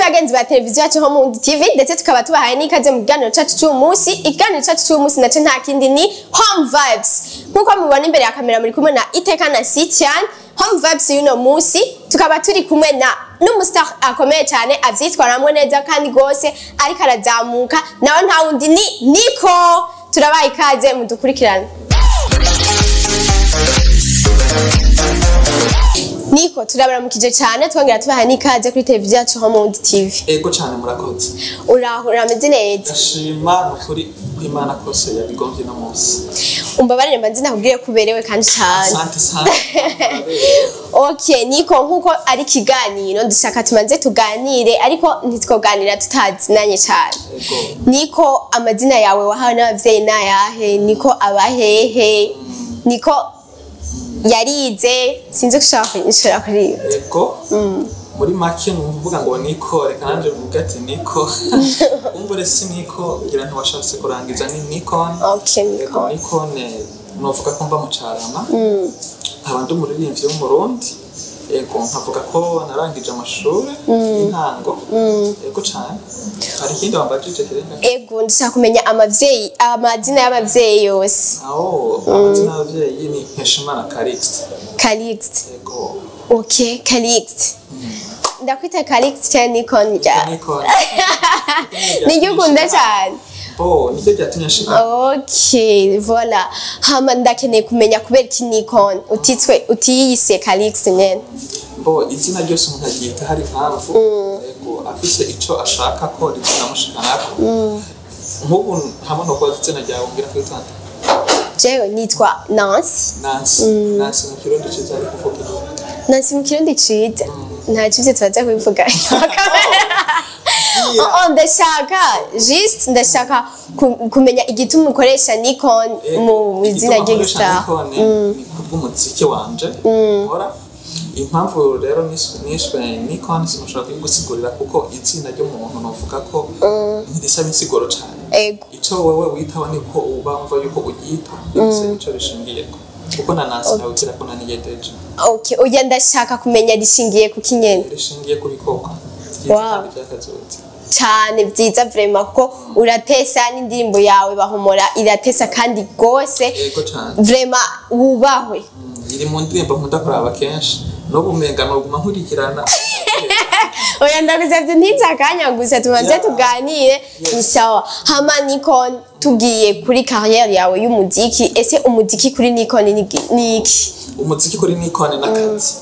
Bagenzi ba televiziyo yacu Home TV, ndetse tukaba tubahaye n'ikaze mu kiganiro cacu cy'uyu munsi. Ikiganiro cacu cy'uyu munsi naco nta kindi, ni Home Vibes. Nk'uko mubibona imbere ya kamera, muri kumwe na Iteka na Sitian. Home Vibes y'uno munsi tukaba turi kumwe na n'umustar akomeye cyane, avyitwaramwo neza kandi gose, ariko arazamuka. Nawe nta wundi, ni Niko. Turabaha ikaze, mudukurikirane. Niko, turabaramukije cyane, twongera tubaha n'ikaze kuri televiziyo yacu Home TV. Ego cyane, murakoze. Uraho, urameze neza? Ndashima, ni ukuri kw'Imana kose yabigombye no munsi. Umbabarire mbanze nakubwiye ko uberewe kandi cyane. Asante sana. Okay Niko, nkuko ari ikiganiro, ndashaka tumanze tuganire, ariko ntitwoganira tutazinanye cyane. Ego. Niko, amazina yawe wahawe n'abavyeyi nayahe? Niko abahehe? Niko yarize? Sinzi ko ushobora kunyishura kuri iyo. Ego, muri make ni ukuvuga ngo Niko, reka nanje mvuge ati Niko umbure si Niko, ngira ntiwashatse kurangiza, ni Nikon. Niko. Ego, Nikon, novuga ko mba mu Carama, nkaba ndi umuririmbyi w'Umurundi. Ego, nkavuga ko narangije amashuri y'intango. Ego cane. Hari ikindi wambajije kirenga? Ego, ndashaka kumenya amavyeyi, amazina y'abavyeyi yose. Aho amazina y'abavyeyi ni Nkeshimana Calixte. Calixte. Ego. Okay, Calixte. Ndakwita Calixte cyane Nikon rya Nikon. Niryo ukunda cyane? Bo, nicyo ryatumye nshika. Okay, voilà. Hama ndakeneye kumenya kubera iki Nikon utitswe, utiyise Calixte nyene. Bo, izina ryose umuntu aryita hari impamvu. Ego, afise ico ashaka ko rizonamushikanako. Nk'ubu hamwe no kubaza izina ryawe, mbwira ko witwa nde? Jewe nitwa Nancy. Nancy. Nancy mu Kirundi ciza ari kuvuga iki? Nancy mu Kirundi ciza nta kivyo tubaza kubivuga. Oh, ndashaka juste, ndashaka kumenya igituma ukoresha Nikon mu izina Igituma nkoresha ry'igistar. Nikon ni kubw'umuziki wanje nkora. Impamvu rero nishwe Nikon sinushobora kuyigusigurira, kuko izina ry'umuntu novuga ko ntirisaba insiguro cane. Ico wewe witaho niko uba wumva yuko uryita, rifise ico rishingiyeko, kuko na Nancy nawe ugira ko naniyedeje. Okay, oya, ndashaka kumenya rishingiye ku kinyene. Rishingiye ku bikorwa vyiza kandi vyakazoza. Cyane, byiza vraiment, kuko uratesa n'indirimbo yawe Bahomora iratesa kandi gose. Yego cane. Vraiment wubahwe. Iri mu ndirimbo nkunda kuraba kenshi, n'ubu umenga noguma nkurikirana. Oya, ndagusavye ntize akanya gusa tubanze tuganire. Ni sawa. Hama Nikon, tugiye kuri carrière yawe y'umuziki, ese umuziki kuri Nikon ni iki? Umuziki kuri Nikon n'akazi.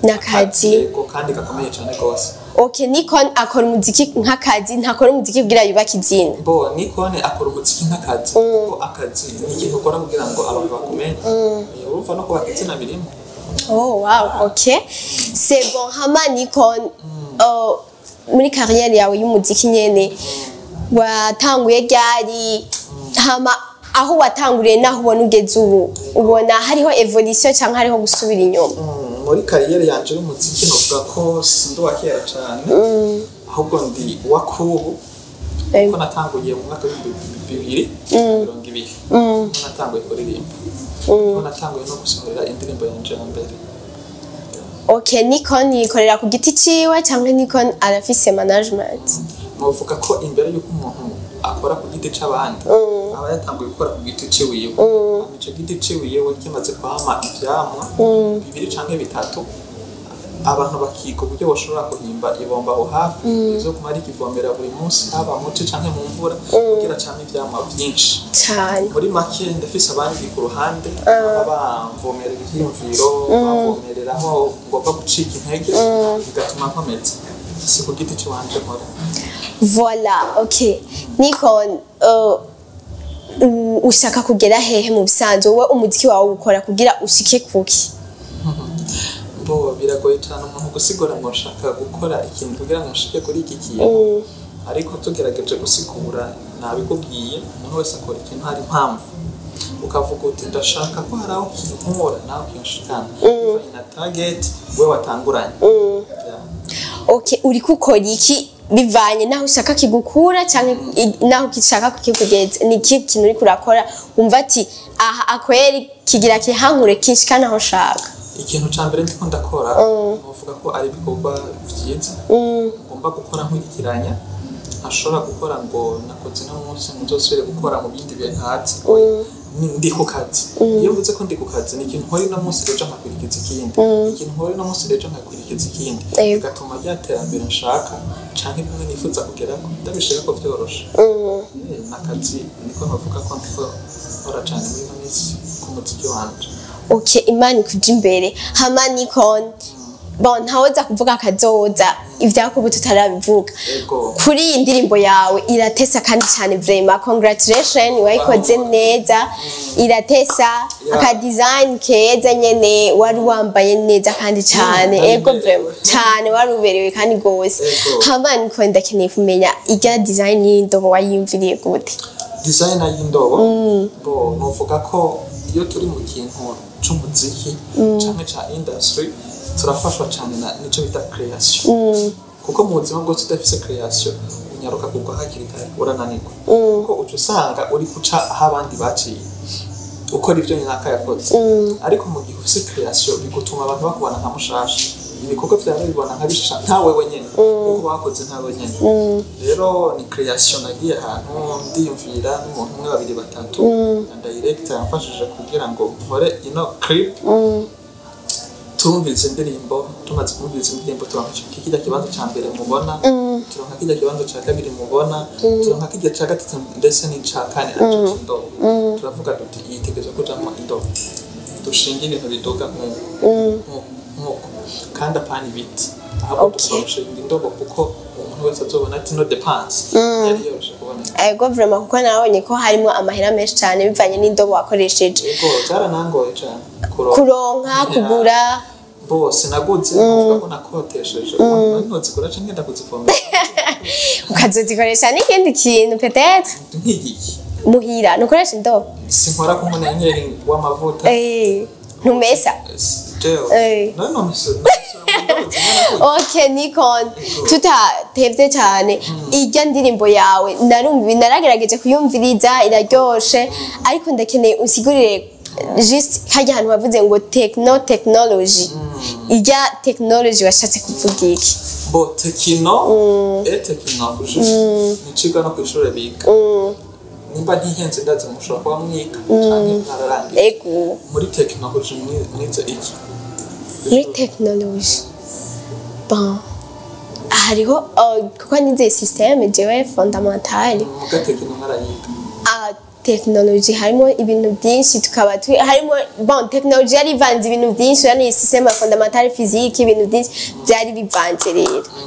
N'akazi? Yego, kandi gakomeye cane gose. Okay, Nikon akora umuziki nk'akazi, ntakora umuziki kugira yubake izina? Bo, Nikon akora umuziki nk'akazi, kuko akazi ni ikintu ukora kugira ngo abantu bakumenye. Urumva no kubaka izina birimo. Oh wow, ok. C'est bon. Hama Nikon, muri carrière yawe y'umuziki nyene, watanguye ryari? Hama aho watanguriye naho ubona ugeze ubu, ubona hariho evolution cyangwa hariho gusubira inyuma? Muri carrière yanje y'umuziki novuga ko sindi uwa kera cane, ahubwo ndi uwa kubu, kuko natanguye mu mwaka w'2020. Niho natanguye kuririmba, niho natanguye no gusohorera indirimbo yanje ya mbere. Okay, Nikon yikorera ku giti ciwe cyangwa Nikon arafise management? Novuga ko imbere y'uko umuntu akora ku giti c'abandi, aba yatanguye gukora ku giti ciwiwe. Hama ico giti ciwiwe kimaze kwama ivyamwa bibiri canke bitatu, abantu bakiga uburyo bashobora guhimba ibomba aho hafi izoguma rikivomera buri munsi, haba muci canke mu mvura, kugira came ivyamwa vyinshi. Muri make, ndafise abandi ku ruhande baba bamvomerera ivyiyumviro, bamvomerera aho ngomba gucika intege, bigatuma nkomeza. Si ku giti ciwanje nkora. Voilà, ok. Nikon, ushaka kugera hehe mu bisanzwe? Wowe umuziki wawe ukora kugira ushike kuki? Bo, biragoye cyane umuntu gusigura ngo nshaka gukora ikintu kugira ngo nshike kuri iki kintu, ariko tugerageje gusigura, nabikubwiye, umuntu wese akora ikintu hari impamvu, ukavuga uti ndashaka ko hari aho kinkura naho kinshikana, bivanye na target we watanguranye. Yeah. Okay, uriko ukora iki bivanye naho ushaka kigukura canke naho gishaka kikugeza? Ni iki kintu uriko urakora wumva ati aha akweri kigira kihankure kinshikana aho nshaka? Ikintu ca mbere ndiko ndakora, novuga ko ari ibikorwa vyiza ngomba gukora nkurikiranya. Ntashobora gukora ngo nakoze no munsi ngo nzosubire gukora mu bindi bihe ntazi. Ndi ku kazi. Iyo mvuze ko ndi ku kazi, ni ikintu nkora uno munsi, ejo nkakurikiza ikindi, ikintu nkora uno munsi, ejo nkakurikiza ikindi, bigatuma rya terambere nshaka canke bimwe nifuza kugerako ndabishirako vyoroshe. N'akazi niko novuga ko ndiko nkora cane muri ino minsi ku muziki wanje. Okay, Imana ikuja imbere. Hama Nikon, bon, ntawoza kuvuga akazoza, ivyakubu tutarabivuga. Kuri iyi ndirimbo yawe iratesa kandi cyane, vraiment congratulation, wayikoze neza, iratesa. Aka design keza nyene, wari wambaye neza kandi cyane. Nari Ego. mberewe. Vraiment cyane, wari uberewe kandi gose. Hama niko ndakeneye kumenya, irya design y'indobo wayiyumviriye gute? Design y'indobo, bo novuga ko iyo turi mu kintu c'umuziki canke ca industry, turafashwa cane na nico bita creation, kuko mu buzima bwose udafise creation unyaruka kugwa hakiri kare, urananirwa, kuko uca usanga uri guca aho abandi baciye, ukora ibyo nyinaka yakoze. Ariko mu gihe ufise creation, bigutuma abantu bakubona nka mushasha, ibikorwa vyawe bibona nka bishasha, ntawe wenyene kuko bakoze ntawe wenyene. Rero ni creation, nagiye ahantu ndiyumvira n'umuntu umwe, babiri, batatu, na director yamfashije kugira ngo nkore ino clip. Turumviriza indirimbo, tumaze kumviriza indirimbo turonka kirya kibanza ca mbere mubona, turonka kirya kibanza ca kabiri mubona, turonka kirya ca gatatu, ndetse n'ica kane arico c'indobo. Turavuga duti yitegerezwa kujamwo indobo, dushinge ibintu biduga nk'uko nk'uko, kandi apana ibiti, ahubwo tugomba gushinga indobo, kuko umuntu wese azobona ati no dépense yari yoroshe kuboneka. Ego, vraiment, kuko nabonye ko harimo amahera menshi cyane bivanye n'indobo wakoresheje. Ego, byaranangoye cane kuronka. Kuronka, kugura. Bose naguze, novuga ko nakotesheje, ubundi nozigura canke ngenda kuzivomera. Ukazozikoresha n'ikindi kintu peut-être. Nk'igiki? Muhira ntukoresha indobo? Sinkora ku munyenyeri w'amavuta. Ntumesa? Jewe none nomesa mu ndobo zimwe naguze. Okay Nikon, tutatevye cyane, irya ndirimbo yawe narumva, naragerageje kuyumviriza, iraryoshe, ariko ndakeneye usigurire just harya hantu wavuze ngo techno, technology. Irya technology washatse kuvuga iki? Bo techno et technology ni icigwa no kw'ishure biga, nimba ntihenze ndazi mushobora kuba mwiga canke mwararangiye. Muri technology mwize iki? Muri technology, bon, hariho kuko nize système jewe fondamentale. Muga techno mwarayiga? Ah, technology harimo ibintu byinshi, tukaba harimo, bon, technology yari ivanze ibintu byinshi, yani système fondamentale, physique, ibintu byinshi byari bivanze.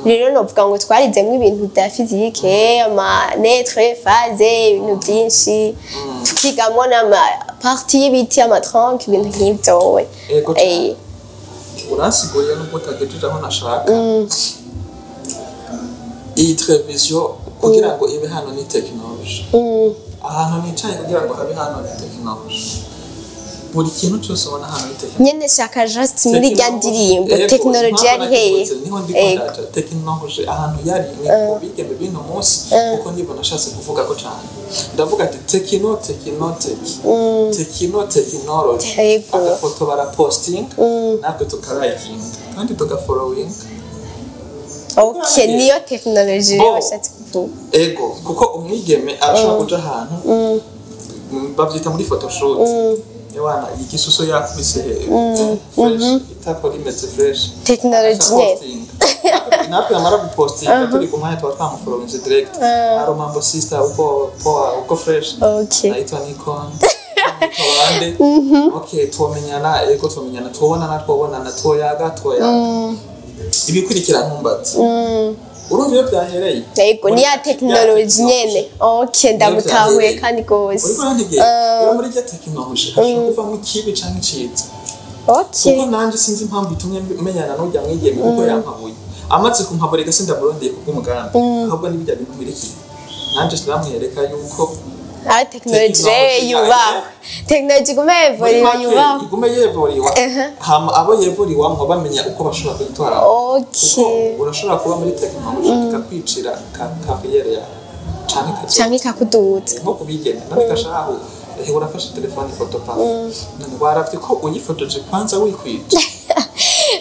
Rero novuga ngo twarizemo ibintu bya physique, ama neutre, phase, ibintu byinshi, tukigamo n'ama partie y'ibiti, ama tronc, ibintu nk'ibyo. Ego cane. Uransiguriye nubwo utagejeje aho nashaka. Iyi televiziyo kugira ngo ibe hano ni technology, ahantu nicaye kugira ngo habe hano ni technology, buri kintu cyose ubona hano ni technology. Nyene shaka just muri rya ndirimbo, technology yari hehe? Niho ndiko ndaja. Technology ahantu yari ni ku bigeme b'ino munsi, kuko ndibona nashatse kuvuga ko cane ndavuga ati techno, techno, tech, techno, technology. Agafoto barapostinga, natwe tukarayikinga kandi tugafollowinga. Okay, niyo technology rero washatse kuvuga. Ego, kuko umwigeme arashobora kuja ahantu, bavyita muri photoshoot, ewana igisuso yakubise fresh, itako rimeze fresh. Technology nyene. Postinga. Natwe yamara gupostinga turi ku mwanya tuba twamufollowinze direct: "Aro, mambo sister, uko poa, uko fresh?" "Naitwa Nikon." "Tobande?" "Okay, tumenyana." "Ego, tumenyana." Tubonana, twobonana, twoyaga, twoyaga, ibikurikira ntumbaze. Urumva iyo byahereye. Yego, ni ya technology nyene. Okay, ndagutahuye kandi gose. Uriko urantegera? Rero muri rya technology hashobora kuvamo ikibi canke iciza, kuko nanje sinzi impamvu itumye menyana n'urya mwigeme, kuko yampabuye, amaze kumpabura igase ndamurondeye kubw'umugambi, ahubwo n'ibijya bintu nkurikiye nanje ndamwereka yuko Ah, technology rero yubahwe, technology igume muri yevuriwe. make Yubahwe. Igume yevuriwa, hama abo yevuriwamwo bamenya uko bashobora kuyitwara, kuko urashobora kuba muri technology ikakwicira carrière yawe canke ikazoza. Canke ikakuduza. Nko kubigeme none gashahu, ehe, urafashe telefone, ifoto pafu, none waravye ko uyifotoje kwanza wikwije?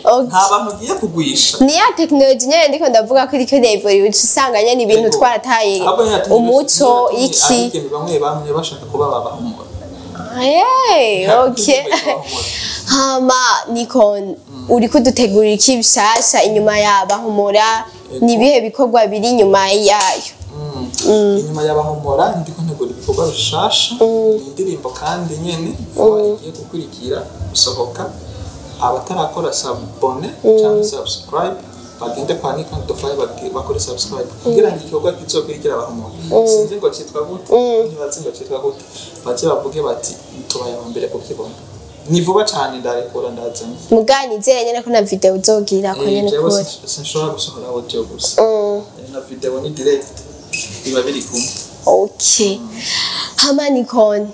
Okay. Nta bantu ugiye kugwisha. Ni ya tekinoloji nyene ndiko ndavuga ko iriko irevura, uca usanga nyene ibintu Ego. twarataye Ahubwo yatumye umuco yatumye iki. abigeme bamwe bamwe bashaka kuba babahumura. Hey, okay. Hama Nikon, uriko udutegurira iki bishasha inyuma ya Bahumura? Ego. Ni ibihe bikorwa biri inyuma yayo? Inyuma y'Abahumura ndiko ntegura ibikorwa bishasha. Ni indirimbo kandi nyene vuba igiye gukurikira gusohoka. Abatarakora s'abonner cyangwa subscribe, bagende kwa Nikon Dofire bakore subscribe kugira ngo igikorwa kizokurikira Abahumura, sinzi ngo cyitwa gute, ntibazi ngo cyitwa gute, baze bavuge bati tubaye aba mbere kukibona. Ni vuba cyane, ndarekura, ndazanye. Muganizere nyene ko na video uzogira ko nyene Jewe kure. Sinshobora gusohora audio gusa. Na video ni direct, biba biri kumwe. Okay. Hama Nikon,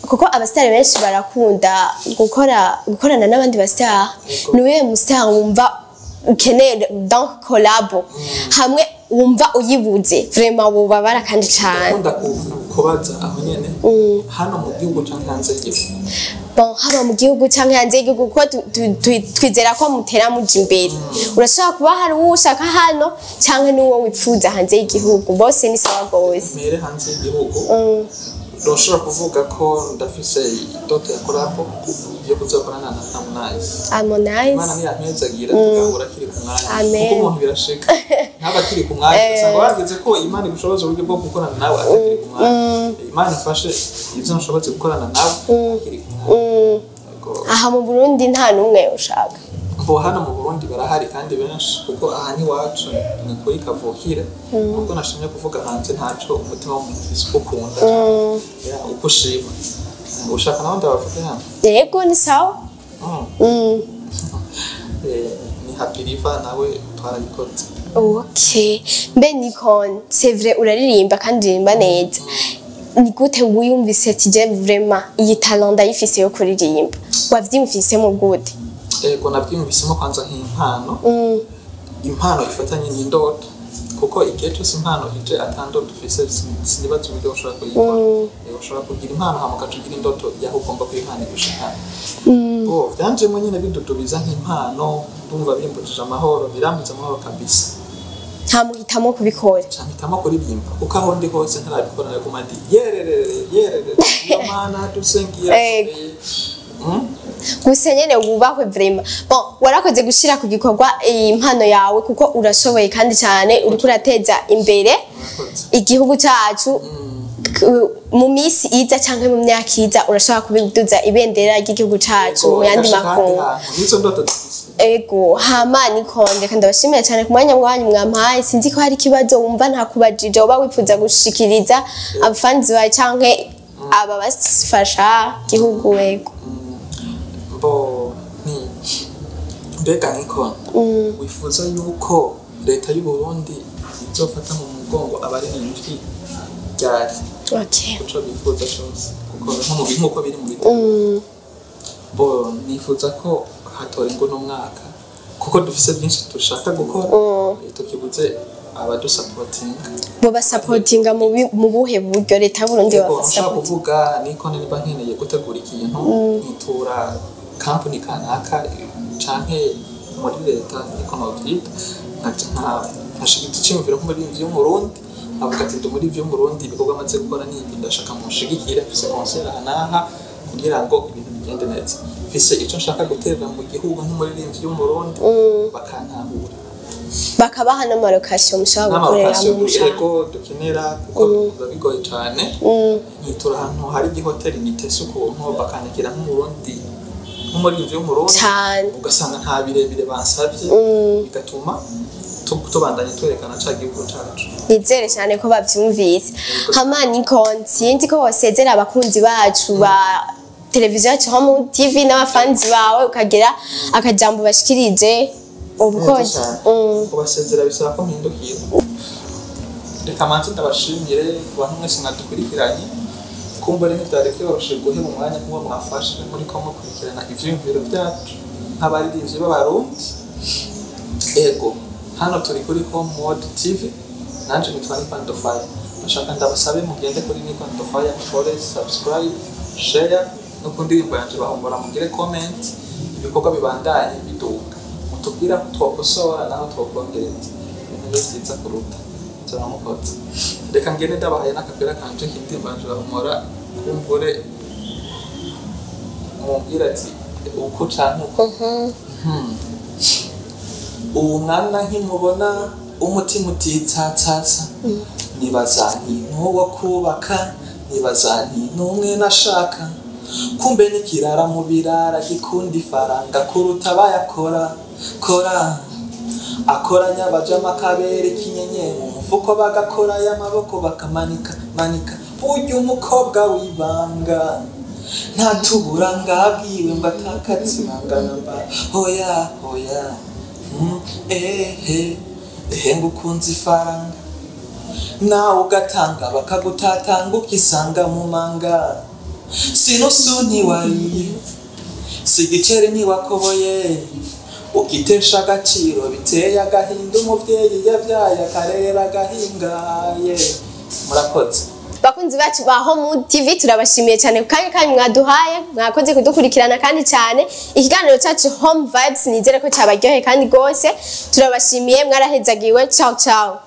kuko abasitari benshi barakunda gukorana n'abandi basitari, Yego. ni uwuhe musitari wumva ukeneye donc collabo, hamwe wumva uyibuze vraiment wubabara kandi cane? Ndakunda kubaza aho nyene, hano mu gihugu canke hanze y'igihugu? Bon, haba mu gihugu canke hanze y'igihugu, kuko twizera ko mutera muja imbere. Urashobora kuba hari uwo ushaka hano canke n'uwo wipfuza hanze y'igihugu, bose ni sawa gose. Mere hanze y'igihugu, ndoshobora kuvuga ko ndafise indoto ya collabo yo kuzokorana na Harmonize. Harmonize. Imana ntiyampezagira tugahura akiri ku mwanya. Amen. Kuko umuntu birashika ntaba akiri ku mwanya, usanga wageze ko Imana igushoboza uburyo bwo gukorana nawe atakiri ku mwanya. Imana ifashe ibyo nshobotse gukorana nawe akiri ku mwanya. Yego. Aha mu Burundi nta n'umwe ushaka? Bo, hano mu Burundi barahari kandi benshi, kuko aha ni iwacu, ni kuri kavukire. Ubwo nashimye kuvuga hanze, ntaco, umutima w'umuntu ufise uko ukunda, ya, uko ushima. Ushaka nawe ndabavuge hano? Yego, ni sawa. Ni Happy River, nawe twarayikoze. Okay. Mbe Nikon, c'est vrai uraririmba kandi uririmba neza. Ni gute wiyumvise ati je vraiment iyi talent ndayifise yo kuririmba? Wavyiyumvisemo gute? Ego, nabyiyumvisemo kwanza nk'impano, impano ifatanye n'indoto, kuko igihe cyose impano ije atandoto ufise, sinibaza uburyo ushobora kuyikora. Ushobora kugira impano hama ugaca ugira indoto y'aho ugomba ko impano igushikana. Bo vyanjemo nyene bidudubiza nk'impano, ndumva bimbujije amahoro, birambuza amahoro kabisa. Nta muhitamo kubikora. Ca mpitamo kuririmba, kuko aho ndi hose ntarabikora naguma ndi yererere yererere, iyo Mana dusengira. Ego. Gusa nyene wubahwe vraiment. Bon, warakoze gushira ku gikorwa impano yawe, kuko urashoboye kandi cyane uriko urateza imbere Murakoze. igihugu cyacu. Mu minsi iza canke mu myaka iza urashobora kubiduza ibendera ry'igihugu cacu mu yandi Igashika ahandi makungu. hantu. Nizo ndoto dufise. Ego, hama Nikonde, kandi ndabashimiye cyane ku mwanya wanyu mwampaye. Sinzi ko hari ikibazo wumva ntakubajije uba wifuza gushikiriza abafanzi bawe canke aba bafasha igihugu, ego. Bo, ni mbega Nikon, wifuza yuko leta y'u Burundi izofata mu mugongo abaririmbyi ryari? Kuco bifuza cose kuko nko mu nkuko biri mu bitabo. Bo, nifuza ko hatora ingo n'umwaka, kuko dufise byinshi dushaka gukora, tukibuze abadusapotinga. Bo basapotinga mu buhe buryo leta y'Uburundi? Yego, nshaka Basapotinga. kuvuga niko niba nkeneye gutegura ikintu, nkitura kampani kanaka canke muri leta, niko novyita, nkashigikira iciyumviro nk'umuririmbyi w'Umurundi, nkavuga ati ndi umuririmbyi w'Umurundi, ibikorwa maze gukora ni ibi, ndashaka munshigikire, mfise concert aha n'aha kugira ngo ibintu bigende neza, mfise ico nshaka guterera mu gihugu nk'umuririmbyi w'Umurundi, bakantahura. Bakabaha n'ama location mushobora gukoreramo. N'ama location. Mushaka. Yego, dukenera, kuko biba bigoye cane. Nkitura ahantu hari igihoteli nitese ukuntu, bakanyakira nk'Umurundi, nk'umuririmbyi w'Umurundi. Cane. Ugasanga nta birebire bansabye, bigatuma tubandanya twerekana ca gihugu cacu. Nizere cyane ko bavyumvise. Hama Nikon, sinzi ko wasezera abakunzi bacu ba televiziyo yacu Home TV n'abafanzi bawe, ukagira akajambo bashikirije ubukozi. Neza cane. Kubasezera bisaba ko mpindukira. Reka manze ndabashimire ku bantu mwese mwadukurikiranye. Kumbure ntivyari vyoroshe guheba umwanya nk'uwo mwafashe muriko mukurikirana ivyiyumviro vyacu nk'abaririmbyi b'Abarundi. Ego, hano turi kuri Home World TV, nanje nitwa Nikon Dofire. Ndashaka ndabasabe mugende kuri Nikon Dofire, mukore subscribe, share no ku ndirimbo yanje Bahombora, mugire comment. Ibikorwa bibandanye biduga, mutubwire aho twokosora naho twokongereza, ibintu bibe vyiza kuruta. Turamukoze. Reka ngende ndabahaye n'akapera kanje k'indirimbo yanje Bahumura, kumbure mumbwire ati uko canke uko. Uwo mwana nkimubona umutima utitsatsatsa, nibaza nti n'uwo kubaka, nibaza nti n'umwe nashaka, kumbe nikirara mu birara gikunda ifaranga kuruta abayakora kora. Akoranya abajama akabera ikinyenye mu mufuko, bagakora y'amaboko bakamanika manika. Burya umukobwa w'ibanga ntatubura ngabwiwe ngo atakaze ibanga namba. Hoya hoya, ehe ehe, ngo ukunze ifaranga nawe ugatanga bakagutatanga ukisanga mu manga. Sinusu ntiwariye, si igiceri ntiwakoboye, ukitesha agaciro. Biteye agahinda umuvyeyi yavyaye akarera agahingaye. Murakoze. Bakunzi bacu ba Home TV, turabashimiye cyane ku kanya kanyu mwaduhaye. Mwakoze kudukurikirana kandi cyane ikiganiro cyacu Home Vibes. Nizere ko cyabaryoheye kandi rwose turabashimiye. Mwarahezagiwe. Ciao ciao.